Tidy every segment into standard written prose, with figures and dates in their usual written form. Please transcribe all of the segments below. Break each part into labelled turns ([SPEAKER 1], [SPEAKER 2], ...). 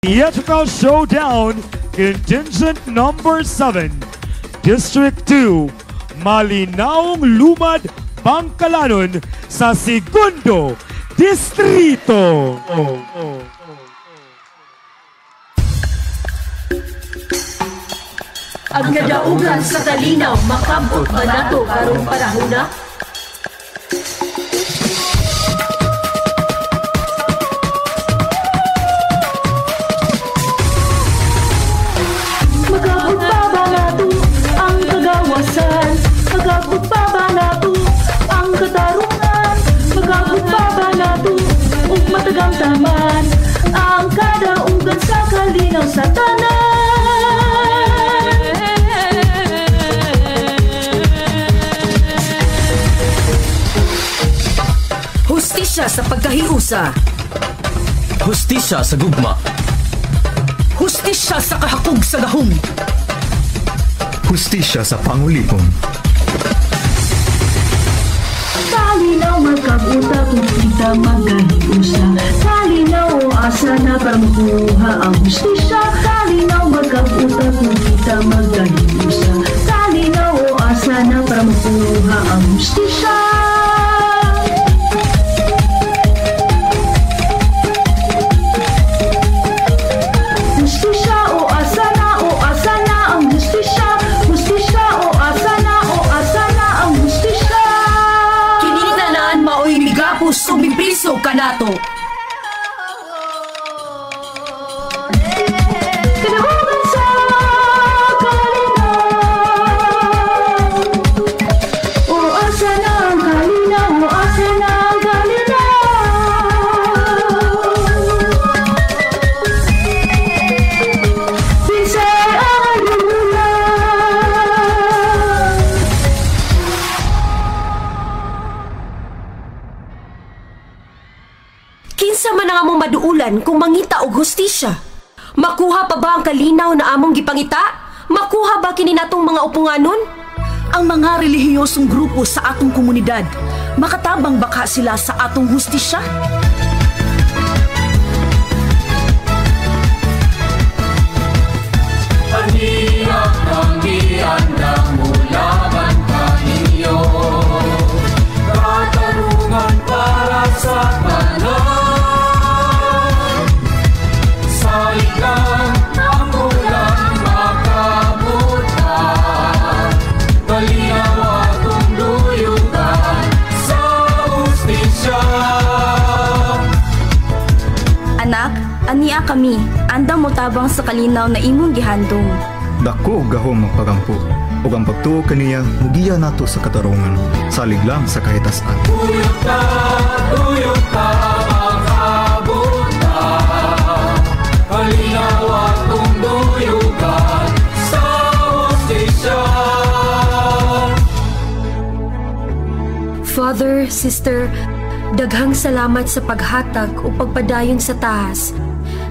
[SPEAKER 1] Theatrical Showdown, Contingent number 7, District 2, Malinaong Lumad, Bangkalanon sa Segundo Distrito.
[SPEAKER 2] Ang kadaugan sa kalinaw, makabot ba nato karong panahona?
[SPEAKER 3] Makabot pa ba nato ang kagawasan? Makabot pa ba nato ang katarungan? Makabot pa ba nato ug matagamtaman ang kadaugan sa kalinaw sa tanan?
[SPEAKER 2] Hustisya sa pagkahiusa.
[SPEAKER 4] Hustisya sa gugma.
[SPEAKER 2] Hustisya sa kahakog sa gahom.
[SPEAKER 5] Hustisya sa pangulipon.
[SPEAKER 3] Kalinaw magkabuta kung kita magkahiusa. Kalinaw o asa na para makuha ang hustisya. Kalinaw magkabuta kung kita magkahiusa. Kalinaw o asa na para makuha ang hustisya. Hustisya o asa na ang hustisya. Hustisya o asa na ang hustisya.
[SPEAKER 2] Kining tanan maoy migapos ug mipriso kanato.
[SPEAKER 3] Kadaogan sa kalinaw. O asa na ang kalinaw, o asa na ang kalinaw. Kinsay ang ayunan.
[SPEAKER 2] Kinsa man ang among maduulan kung mangita og hustisya? Makuha pa ba ang kalinaw na among gipangita? Makuha ba kini natong mga upunganon?
[SPEAKER 6] Ang mga relihiyosong grupo sa atong komunidad, makatabang baka sila sa atong hustisya?
[SPEAKER 7] Aniya kami andang mulaban kaninyo. Katarungan para sa tanan. Salig lang ang ulan makabutan. Kalinaw atong duyugan sa hustisya.
[SPEAKER 8] Anak, ania kami, andam mo tabang sa kalinaw na imong gihandong.
[SPEAKER 5] Dako og gahom ang pagampo ug ang pagtuo kaniya mugiya nato sa katarungan. Salig lang sa kahitasan.
[SPEAKER 7] Tuyok ta, makabuta. Kalinaw atong duyugan sa hustisya.
[SPEAKER 2] Father, sister, daghang salamat sa paghatag o pagpadayon sa tahas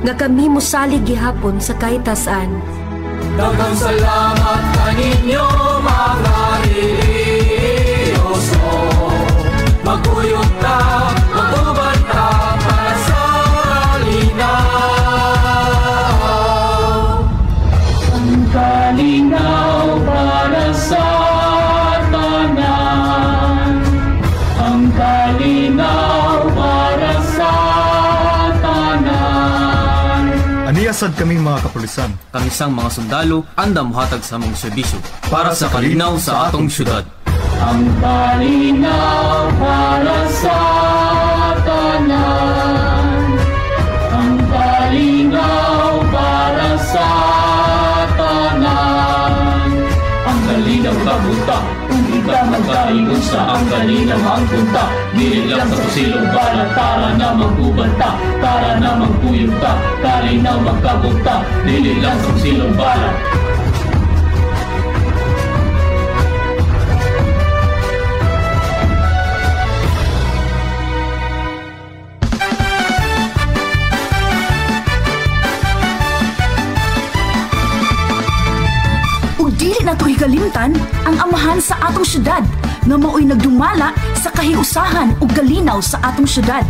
[SPEAKER 2] nga kami mosalig gihapon sa kahitasan.
[SPEAKER 7] Daghang salamat kaninyo mga religyoso. Magkuyog ta, mag-uban ta para sa kalinaw. Ang kalinaw para sa tanan. Ang kalinaw para sa tanan.
[SPEAKER 5] Aniya sad kaming mga kapulisan.
[SPEAKER 4] Kami sang mga sundalo andam hatag sa among serbisyo para sa kalinaw sa atong syudad.
[SPEAKER 7] Ang kalinaw para sa tanan. Ang kalinaw para sa tanan. Ang kalinaw kabuta, kung kita magkahiusa. Ang kalinaw ang punta, dili lang sa kusilong bala. Tara na mag-uban ta, tara na magkuyog ta. Kalinaw magkabuta, dili lang sa kusilong bala.
[SPEAKER 6] Ug dili nato hikalimtan ang amahan sa atong syudad nga maoy nagdumala sa kahiusahan ug kalinaw sa atong syudad.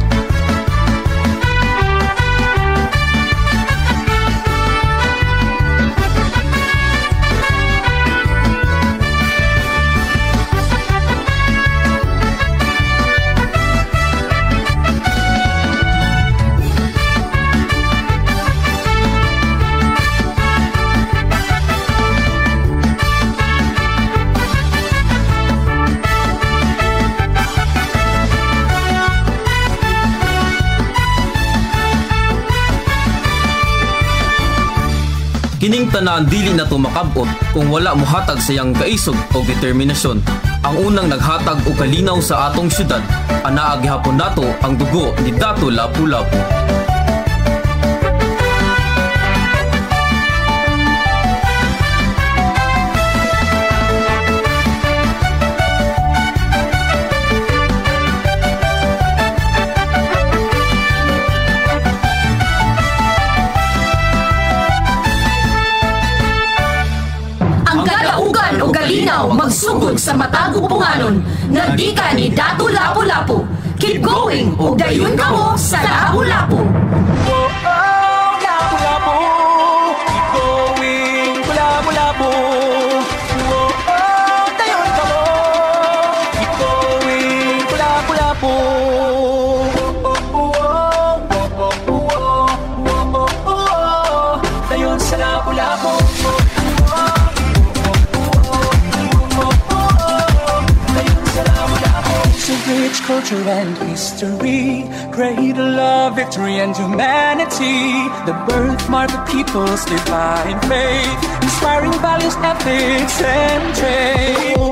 [SPEAKER 4] Kining tanan dili nato makabot kung wala mohatag sa iyang kaisog o determinasyon. Ang unang naghatag og kalinaw sa atong syudad, anaa gihapon nato ang dugo ni Datu Lapu-Lapu.
[SPEAKER 2] Ang kadaugan o kalinaw magsugod sa matag upunganon nga gikan ni Datu Lapu-Lapu. Keep going ug dayon kamo sa Lapu-Lapu.
[SPEAKER 9] Oh, Lapu-Lapu, keep going, Lapu-Lapu. Oh, dayon kamo, keep going, Lapu-Lapu. Oh, dayon sa Lapu-Lapu. So rich culture and history, cradle of victory and humanity, the birthmark of people's divine faith, inspiring values, ethics, and trade.